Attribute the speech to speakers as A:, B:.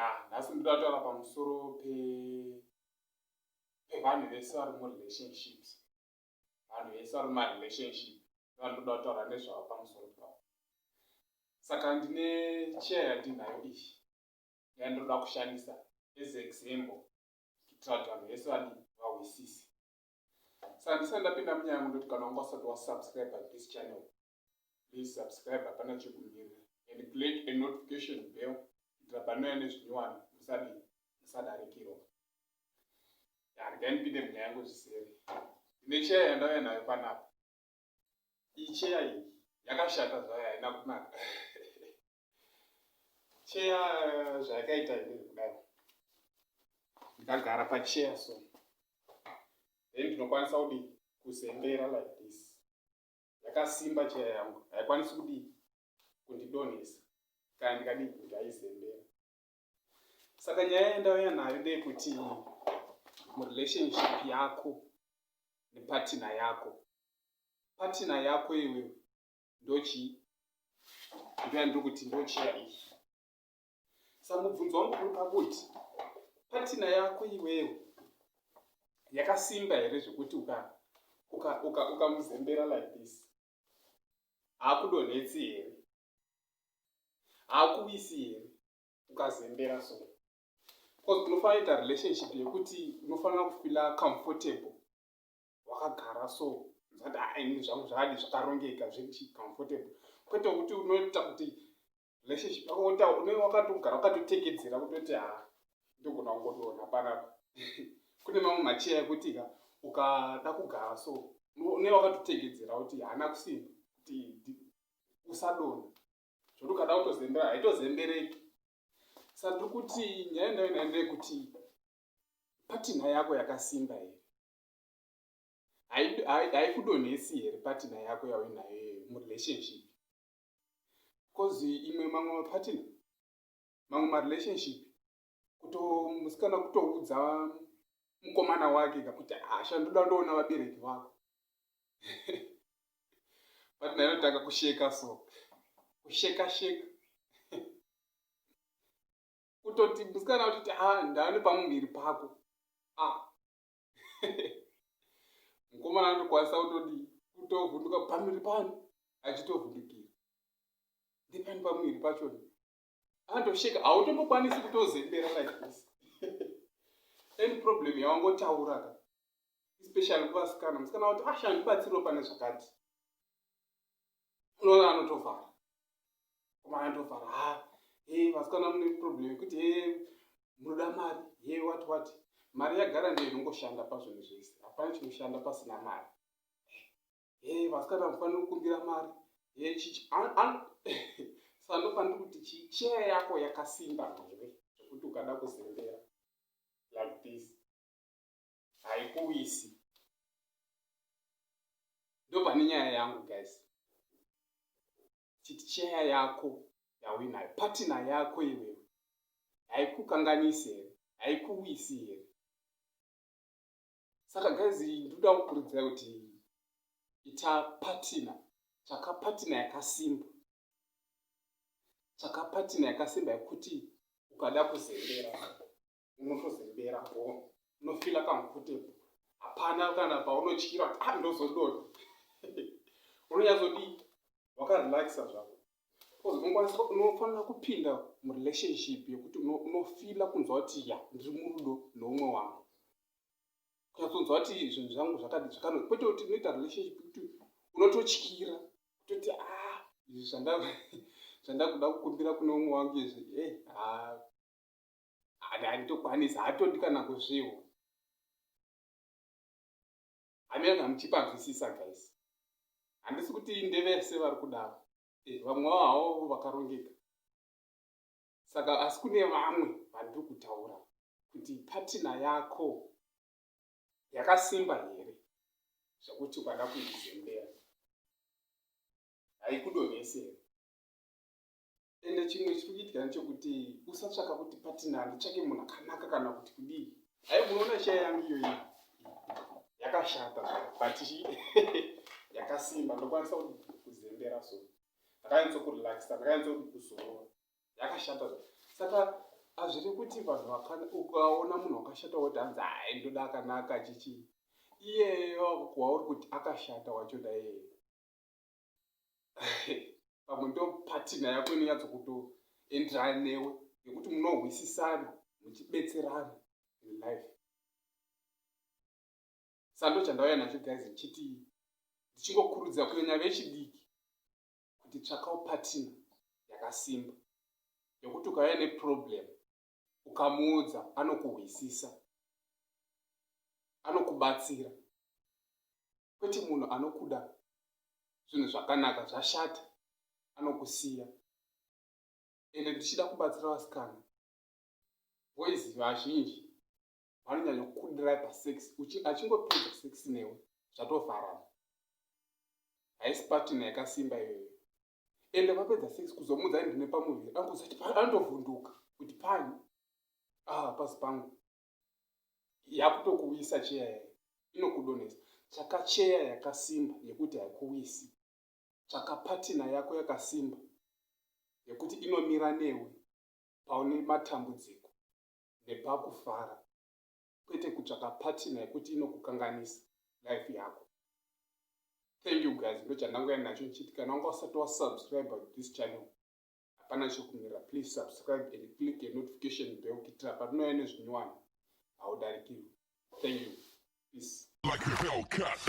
A: Ya, nhasi ndoda kutaura pamusoro pevanhu vese vari murelationships. Vanhu vese vari mumarelationship ndoda kutaura nezvavo pamusoro pavo. Saka ndine chair yandinayo iyi yandinoda kushandisa as example kuitira kuti vanhu vese vadii vahwisise. Saka ndisati ndapinda munyaya yangu, ndoti kana wanga usati wasubscribe this channel, please subscribe, hapana chekumirira, and click a notification bell kuitira panouya nezvinyowani musadii musadarikirwa. Regai ndipinde munyaya yangu zvisere. Ndine cheya yandauya nayo panapa. Iyi cheya iyi yakashata zvayo, haina kunaka. Cheya zvayakaita ndezvekudai: ndikagara pacheya so, then ndinokwanisa kudii? Kuzembera like this. Yakasimba cheya yangu, haikwanisi kudii? Kundidonhesa kana ndikadii? Ndikaizembera. Saka nyaya yandauya nayo ndeyekuti murelationship yako nepartner yako, partner yako iwewe ndochii? Ndoyandiri kuti ndocheya iyi. Saka mubvunzo wangu uri pakuti partner yako iwewe yakasimba here zvekuti ukamuzembera like this, haakudonhetsi here? Haakuwisi here ukazembera so? Because unofanira kuita relationship yekuti unofanira kufeela comfortable wakagara so, zati ini zvangu zvakadi zvakarongeka, zviri comfortable, kwete kuti unoita kuti relationship yako une wakatogara wakatotekedzera kutoti ha, ndogona kungodonha panapa. Kune mamwe macheya ekuti ka ukada kugara so, une wakatotegedzera kuti haana kusimba kuti usadonha, zvokuti ukada kutozembera haitozembereki. Saka ndiri kuti nyaya ndainayo ndeyekuti partner yako yakasimba here? Haikudonhesi here partner yako yauinayo iyoyo murelationship? Because imwe mamwe mapartner, mamwe marelationship, kuto musikana kutoudza mukomana wake kakuti, "Asha, ndoda ndoona vabereki vako," partner inotanga kusheka so, kusheka sheka, kutoti musikana uchiti, "A, ndane pamuviri pako." A, mukomana anokwanisa kutodii? Kutovhunduka. Pamuviri pano achitovhundukira, ndepani pamuviri pachona? Anotosheka, hautombokwanisi kutozembera like this. Any problem yawangotaura ka, especially kuvasikana, musikana wati, "Asha, ndibatsiriwo pane zvakati," unoona anotovhara, komana anotovhara. Ha, e, vasikana mune problem yekuti e, munoda mari, ye what what. Mari yagara ndiyo inongoshanda pazvinhu zvese, hapana chinoshanda pasina mari. E, vasikana mufanira kukumbira mari ye chichi. Saka ndofanira kuti chicheya yako yakasimba here zvekuti ukada kuzembera like this haikuwisi? Ndo pane nyaya yangu, guys. Chiti cheya yako yauinayo, partner yako iwewe, haikukanganisi here? Haikuwisi here? Saka guys, ndoda kukurudzira kuti ita partner, tsvaka partner yakasimba, tsvaka partner yakasimba yekuti ukada kuzembera unotozembera bo, unofeela comfortable, hapana kana paunotyira kuti ah, ndozodonha. Unonyatsodii? Wakarelaxa zvako, because unofanira kupinda murelationship yekuti unofeela kunzwa kuti ya, ndiri murudo noumwe wangu, kunyatsonzwa kuti zvinhu zvangu zvakadi zvakano, kwete kuti unoita relationship kuti unototyira kutoti a, izvi zvandakuda kukumbira kune umwe wangu izvi, e, handitokwanisi, haatodi kana kuzviwa. Hamina muchipanzwisisa, guys? Handisi kuti ndevese vari kudaro. Vamwe vavo havo vakarongeka. Saka asi kune vamwe vandiri kutaura kuti partner yako yakasimba here zvekuti ukada kuizembera haikudonhesi here? Ende chimwe chiri kuitika ndechekuti usatsvaka kuti partner, nditsvake munhu akanaka kana kuti kudii. Hai, munoona cheya yangu iyoyi yakashata, but yakasimba, ndokwanisa kuzembera so, ndakanyatsokurelaxa, ndakanyatso kuzorora. Yakashata. Saka Hazvirevi kuti vanhu vakana ukaona munhu wakashata woti hanzi hai ndoda akanaka chichii. Iyeyo wauri kuti akashata wachoda iyeye. Pamwe ndo patina yako inonyatso kutoenderana newe nekuti munohwisisana muchibetserana in life. Sando chandauya nacho guys ndichiti ndichingokurudzira kunyanya vechidiki kuti tsvakawo patina yakasimba yekuti ukauya neproblem ukamuudza anokuhwisisa anokubatsira kwete munhu anokuda zvinhu zvakanaka zvashata anokusiya ende ndichida kubatsira vasikana boys vazhinji vanonyanya kukudirai pasex achingopedza sex newe zvatovharana haisi partner yakasimba iyoyo ende vapedza sex kuzomudza ndine pamuviri anozati anotovhunduka kuti pani ah pasi pangu yakutokuwisa cheya yayo inokudonhesa tsvaka cheya yakasimba yekuti haikuwisi tsvaka patina yako yakasimba yekuti inomira newe paune matambudziko nepakufara kwete kutsvaka partner yekuti inokukanganisa life yako. Thank you guys, ndochandangouya nacho ndichiti kana wanga usati wasubscribe to this channel hapana chokumira, please subscribe and click a notification bell kuitira patinouya nezvinyowani haudarikirwi. Thank you, peace. Like a Hellcat.